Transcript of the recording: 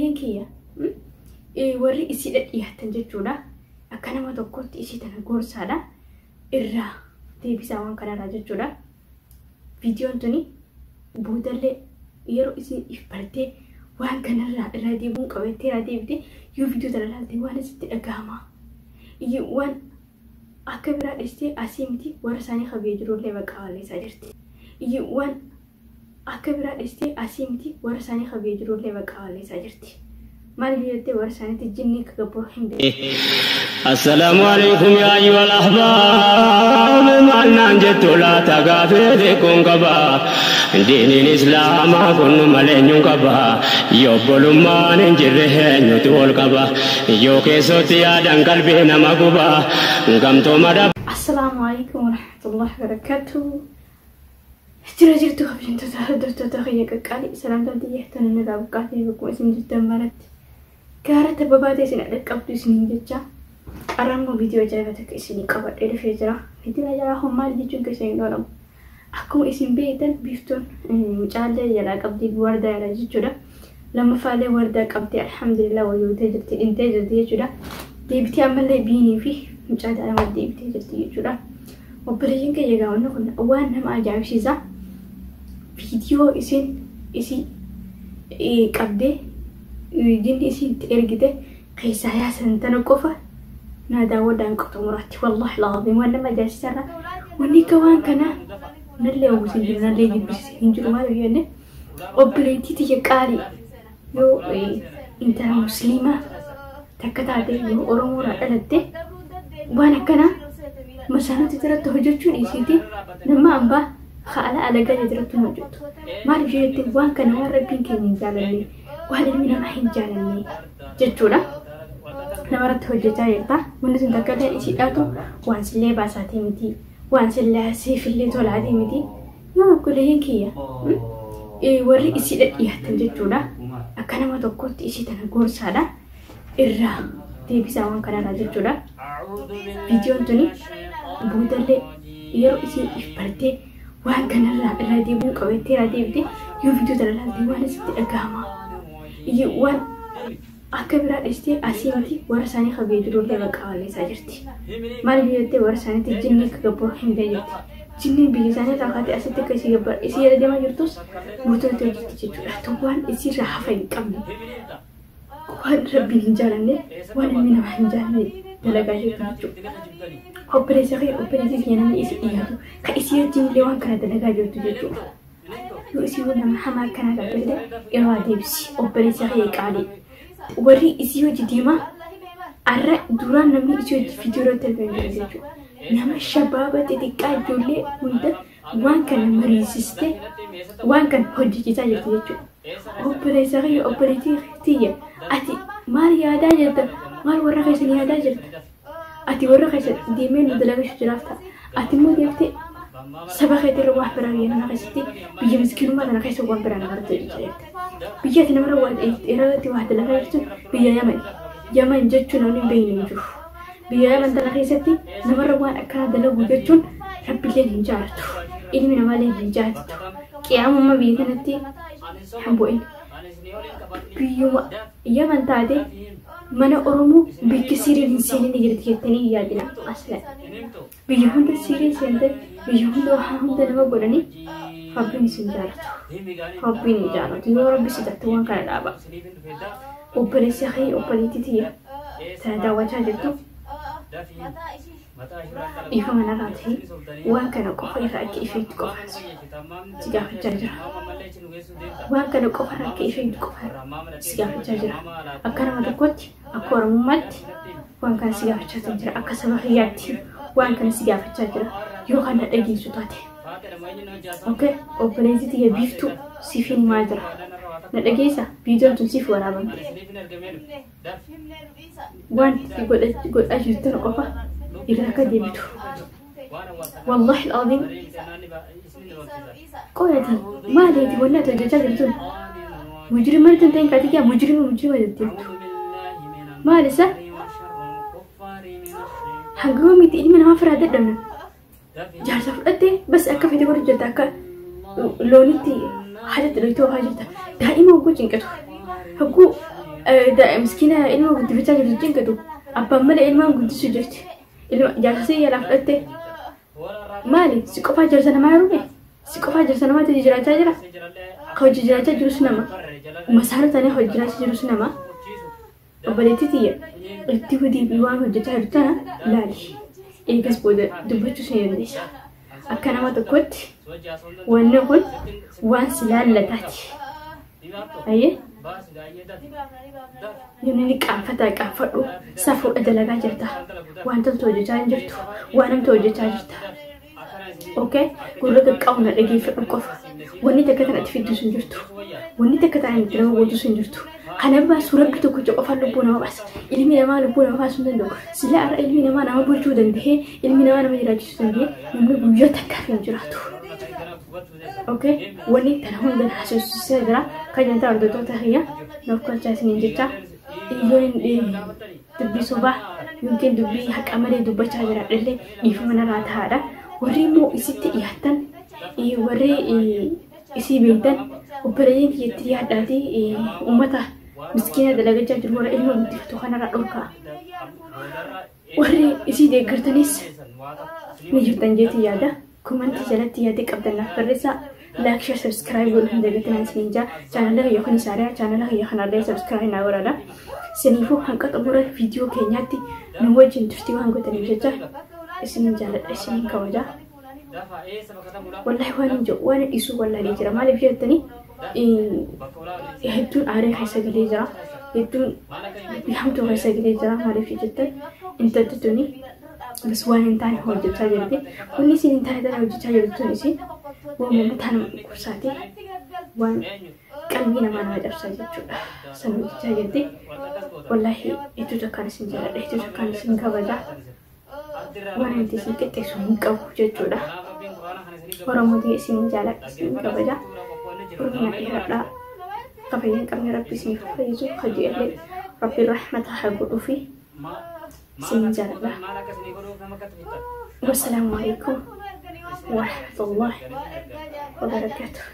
Obboleeyyan kiyya warri isii dhadhiyaatan jechuudha. Akka nama tokkotti isii tana gorsaadha. Irraa deebisaa waan kanarraa jechuudha. Viidiyoon tuni boodallee yeroo isin if bartee waan kanarraa irraa deebi'uun qabattee irraa deebite yoo viidiyoo tana ilaalte waan isitti dhagahama. Waan akka biraa dhistee asii miti warra isaanii qabee jirullee bakka balleessaa jirti. Waan akka biraa dhistee asii miti warra isaanii qabee jirullee bakka balleessaa jirti. Maaliif jettee warra isaaniitti jinni akka gabbaru hin beeku. السلام عليكم يا أيها الأحباب، مالنا جت لا تغافلكم قبا دين الإسلام كن ملين قبا يبل ما ننجره نتول قبا يوكي صوتي آدم قلبي نمقبا قمت مدى. Assalaamu alaikum warahmatullahi wabarakatuh. Jira jirtu kabajamtoota hordoftoota kiyya qaqqaalii, salaamtaa xiyyeeffatan irraa buqqaatee bakkuma isin jirtan maratti gaara tabba baatee isin dhaqqabdu isiniin jecha har'a immoo viidiyoo ajaa'ibaa tokko isinii qabadhee dhufee jira. Viidiyoo ajaa'ibaa kun maal jechuun keessa hin oolamu. Akkuma isin beektan biiftuun mucaallee jalaa qabdii wardaa jalaa jechuudha. Lammaffaallee wardaa qabdee alhamdulillah wayyootee jirti, dhintee jirti jechuudha. Deebitee ammallee biinii fi mucaa daa'ima deebitee jirti jechuudha. Obboleeyyan keenya gaawwanni kun waan nama ajaa'ibsiisa. Viidiyoo isin isii qabdee jinni isin itti ergite keessaa yaasan tana qofa naa daawwadhaan qoxomuraatti. Wallaahi laaziim waan nama ajaa'ibsiisarra wanni akka waan kanaa nallee hawwisiin jiru, nallee jibbisiise hin jiru. Maal jenne, obboleettii tiyya qaalii, yoo intala musliimaa takka taate, yoo Oromoorraa dhalatte, waan akkanaa masaanota irratti hojjechuun isiiti nama ambaa haala alagaa irratti hin hojjettu. Maaliif jette, waan kana waan rabbiin keenya hin jaalanne, waan ilmi namaa hin jaalanne jechuudha. Namarratti hojjechaa jirta. Wanni sun takka illee isiidhaatu waan sillee baasaatii miti. Waan sillee siifillee tolaatii miti. Yoo obboleeyyan kiyya warri isii dhadhiyaatan jechuudha. Akka nama tokkotti isii tana gorsaadha. Irraa deebisaa waan kanarraa jechuudha. Viidiyoon tuni boodallee yeroo isin if bartee waan kanarraa irraa deebi'uun qabattee irraa deebite yoo viidiyoo tana ilaalte waan isitti dhagahama. Waan akka biraa dhistee asii miti warra isaanii qabee jirullee bakka balleessaa jirti. Maaliif jettee, warra isaaniitti jinni akka gabbaru hin beekne. Jinniin biyya isaanii irraa kaatee asitti akka isii gabbar isii jala deemaa jirtus guutumatti hojjetti jechuudha. Waan isiirraa hafa hin qabne, waan rabbiin hin jaalanne, waan ilmi namaa hin jaalanne dalagaa jirti jechuudha. Obboleessa kee, obboleessi kee, namni isii dhiyaatu kan isii wajjin illee waan kana dalagaa jirtu jechuudha. Yoo isii nama hamaa akkanaa taatellee irraa deebisi, obboleessa kee qaalii. Warri isii hojii deemaa arra duraan namni isii hojii viidiyoo irratti argamu jira jechuudha. Nama shabaaba xixiqqaa ijoollee hunda waan kana mariisistee waan kana hojjechiisaa jirti jechuudha. Obboleessa kiyya, obboleettii tiyya, ati maal yaadaa jirta? Maal warra keessan yaadaa jirta? Ati warra keessa deemee nu dalagachuu jiraaf ta'a. Ati immoo deemtee saba keetirra waan biraa biyya kana keessatti, biyya miskiinummaa kana keessa waan biraa namarratti hojjechaa jirta. Biyya ati namarra waa irratti waa dalagaa jirtu biyya Yaman. Yaman jechuun namni hin beekne hin jiru. Biyya Yaman tana keessatti namarra waan akkanaa dalagu jechuun rabbiilleen hin jaalatu. Ilmi namaallee hin jaalatu. Qiyaamummaa biyya kanatti hin bu'in. Biyyuma Yaman taate mana Oromoo biyya Siiriin hin seenin jirti jettanii hin yaadina aslan. Biyya hunda Siiriin seente, biyya hunda waan hunda nama godhanii, rabbiin isin jaalatu. Rabbiin hin jaalatu. Yoo rabbi si tatte waan kana dhaaba. Obboleessa kee, obboleettii tiyya tana daawwachaa jirtu, dhiifama narraa ta'e, waan kana qofa irraa akka ifeetti qofa si gaafachaa jira. Waan kana qofa irraa akka ifeetti qofa si gaafachaa jira. Akka nama tokkotti, akka Oromummaatti waan kana si gaafachaa jira. Akka saba kiyyaatti waan kana si gaafachaa jira. Yoo kana dhageessu taate. Okay, obboleettii tiyya biiftuu siif himaa jira. Na dhageessa, viidiyoon tun siif waraabamte. Waan godhaa jirtu qofa irraa akka deebitu. Wallahi alazim qoyati maaliiti wanni ati hojjechaa jirtun? Mujrima tun ta'in kaatiyyaa mujrima mujrima jetteettu. Maal isa? Hanga yoomiitti ilmi namaa firaa dadhabna? Jaarsa fudhattee bas akka fedhe godhu jirta, akka loonitti hajatti dhoytee oofaa jirta. Daa'ima hogguu cinqatu. Hogguu Miskiina ilma guddifachaa jirtu cinqatu. Abbaan malee ilmaan guddisuu jirti. Ilma jaarsasii jalaa fudhatte. Maali? Si qofaa jaarsa namaa heerume? Si qofaa jaarsa namaa ta'e jiraachaa jira? Ka hojii jiraachaa jirus nama. Masaara taanee hojii jiraachaa jirus nama. Obboleettii tiyya itti deebii waan hojjechaa jirtu tana ilaali. Eegas booda dubbachuus ni dandeessa. Akka nama tokkotti wanni kun waan si laallataati. Ayyee namni ni qaanfataa qaanfadhu safuudha dalagaa jirta. Waan toltu hojjechaa hin jirtu. Waan namtu hojjechaa jirta. Okay? Gurra qaqqabu na dhageeffadhu qofa. Wanni takka tana itti fiddus hin jirtu. Wanni takka tana itti nama gootus hin jirtu. Kana baasu rabbi tokkicha qofaan lubbuu nama baasa. Ilmi namaa lubbuu nama baasuu hin danda'u. Silaa har'a ilmi namaa nama bulchuu danda'ee, ilmi namaa nama jiraachisuu danda'ee, namni guyyaa takkaaf hin jiraatu. Okay? Wanni tana hunda haasofsiisaa jira. Kan nyaataa hordoftoota kiyya naaf kolchaa isiniin jecha. Yoon dubbii sobaa yookiin dubbii haqa malee dubbachaa jiraadhallee dhiifama narraa ta'aadha. Warri immoo isitti dhiyaatan warri isii beektan obboleeyyiin kiyyatti dhiyaadhaatii uummata miskiina dalagachaa jiru warra ilma guddifatu kanarraa dhorkaa. Warri isii deeggartanis ni jirtan jeetii yaada. Komantii jalatti yaada qabdan naaf barreessaa. Like, share, subscribe godhuu hin dagatinaa isiniin jaa. Chaanala kiyya kun isaariyaa chaanala kiyya kanallee subscribe naa godhaadha. Siniifuu hanqa xumura viidiyoo keenyaatti nu wajjin turtii waan gootaniif jecha isinin jaaladha isinin kabajaa. Wallahi waan hin jiru waan dhiisuu wallaalee jira. Maaliif jettanii hedduun aaree keessa galee jira. Hedduun dubbii hamtuu keessa galee jira. Maaliif jettan intalli tuni bas waan hin taane hojjechaa jirti. Wanni isin hin taane tana hojjechaa jirtu tun isin waan mataa nama dhukkubsaati. Waan qalbii namaa nama cabsaa jechuudha. San hojjechaa jirti. Wallahi hedduu takkaan isin jaaladha. Hedduu takkaan isin kabaja. Waan nuti isin qixxeessu hin qabu jechuudha. Oromoo ta'e isin jaaladha isin kabaja. Oromiyaa dheeradhaa. Kabajaa hin qabne rabbi isiniif fayyisu kajeellee rabbiin rahmata haa godhuufi isin jaaladha. Wassalaamu alaikum warahmatullahi wabarakaatuh.